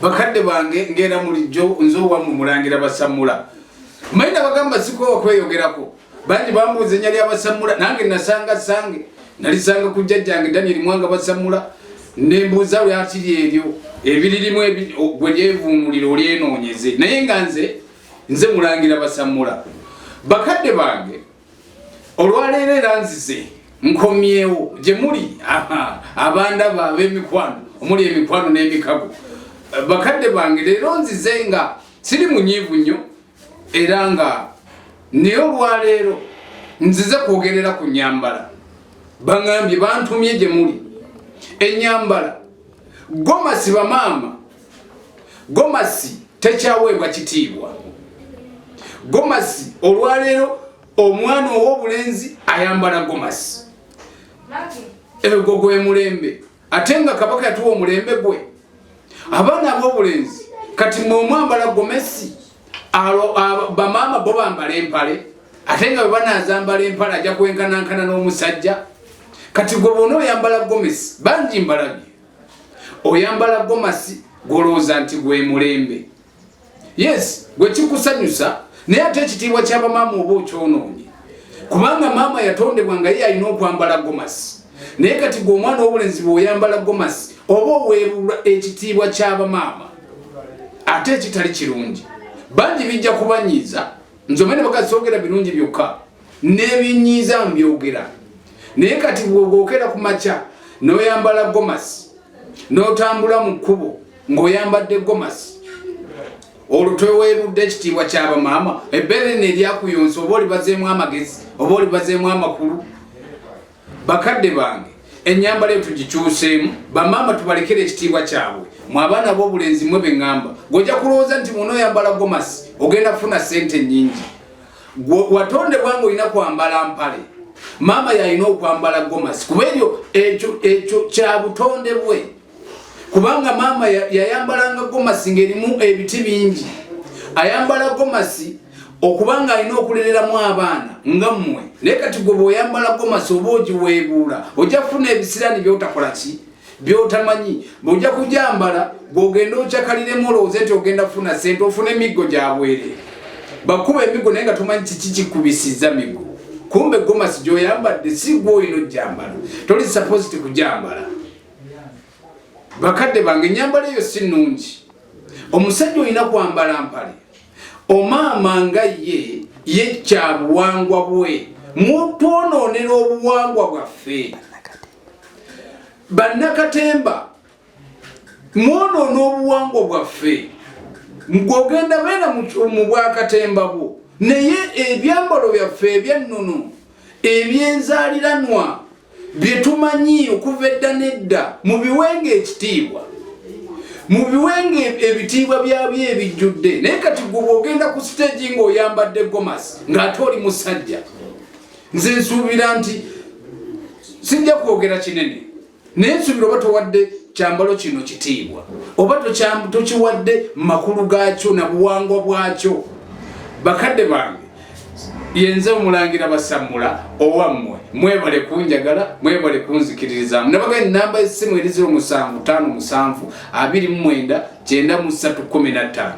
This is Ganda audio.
Bakadde bange, ngera mulijjo nze owammwe Mulangira Basammula. Manyi nabagamba sikowa kweyogerako. Bangi bambuuza erinnya lya Basammula, nange nasanga sange nalisanga ku jjajjange Daniel Mwanga Basammula, nembuuza lwakiri eryo ebiririmu gwe lyevuunulira olyenoonyeze, naye nga nze Mulangira Basammula. Bakadde bange, olwaleero era nzize nkomyewo gye muli abandaba ab'emikwano, omuli emikwano n'emikago. Bakadde bange, leero nzize nga siri munyiivu nnyo, era nga naye olwaleero nzize kwogerera ku nyambala. Baŋambye, bantumye gye muli, enyambala gomasi. Bamaama, gomasi tekyaweebwa kitiibwa. Gomasi olwaleero omwana ow'obulenzi ayambala gomasi, egwo gwe mulembe, ate nga Kabaka yatuwa omulembe gwe. Abaana ab'obulenzi kati mwe omwambala gomesi, bamaama bo bambala empale, ate nga bwe banaazambala empale ajja kwenkanankana n'omusajja. Kati gwe bwona oyambala gomesi, bangi mbalabye oyambala gomasi, golowooza nti gwe mulembe. Yes, gwe kikusanyusa, naye ate ekitiibwa kyabamaama oba okyonoonye, kubanga maama yatondebwa nga ye alina okwambala gomasi. Naye kati gwe omwana w'obulenzi bw'oyambala gomasi, oba oweebulwa ekitiibwa kyabamaama, ate ekitali kirungi. Bangi bijja kubanyiiza. Nze omene bakasoogera birungi byokka, n'ebinyiiza mbyogera. Naye kati bw'ogokera ku makya n'oyambala gomasi n'otambula mu kkubo ng'oyambadde gomasi, olwo tweweebudde ekitiibwa kyabamaama. Ebbeere lino eryakuyonsa oba olibazeemu amagezi oba olibazeemu amakulu. Bakadde bange, ennyambala eyo tugikyuseemu. Bamaama tubalekere ekitiibwa kyabwe. Mwe abaana b'obulenzi, mwe beŋŋamba, gweojja kulowooza nti mwona oyambala gomasi ogenda kufuna sente nnyingi. Watondebwa nga olina kwambala mpale, maama yalina okwambala gomasi, kuba eryo ekyo kya butonde bwe, kubanga maama yayambalanga gomasi ng'erimu ebiti bingi. Ayambala gomasi okubanga alina okulereramu abaana nga mmwe. Naye kati gwe bw'oyambala gomasi oba ogiweebuula, ojja kufuna ebisirani byotakola ki byotamanyi. Ojja kujambala bw'ogenda okyakaliremu, olowooze nti ogenda kufuna sente, ofuna emiggo gyabwere, bakuba emiggo, naye nga tomanyi kiki kikubisiza miggo. Kumbe gomasi gyoyambadde si gwe olina ojjambala, toli supposed kujambala. Bakadde bange, enyambala eyo si nnungi. Omusajja olina kwambala mpale, omaama nga ye ye kyabuwangwa bwe. Mutwonoonera obuwangwa bwaffe. Bannakatemba, mwonoona obuwangwa bwaffe. Gwogenda beera mu bwakatemba bwo, naye ebyambalo byaffe ebyannono ebyenzaaliranwa bye tumanyi okuva edda n'edda, mubiwenga ekitiibwa, mubiwenga ebitiibwa byabyo ebijjudde. Naye kati gwe bwogenda ku siteegi ng'oyambadde gomasi ng'ate oli musajja, nze nsuubira nti sijja kwogera kinene, naye nsuubira oba towadde kyambalo kino kitiibwa, oba tokiwadde makulu gaakyo na buwangwa bwakyo. Bakadde bange, yenze Omulangira Basammula owammwe. Mwebale kunjagala, mwebale kunzikiririzaamu. Nabaga enamba essimu eri 0757 29 93 15.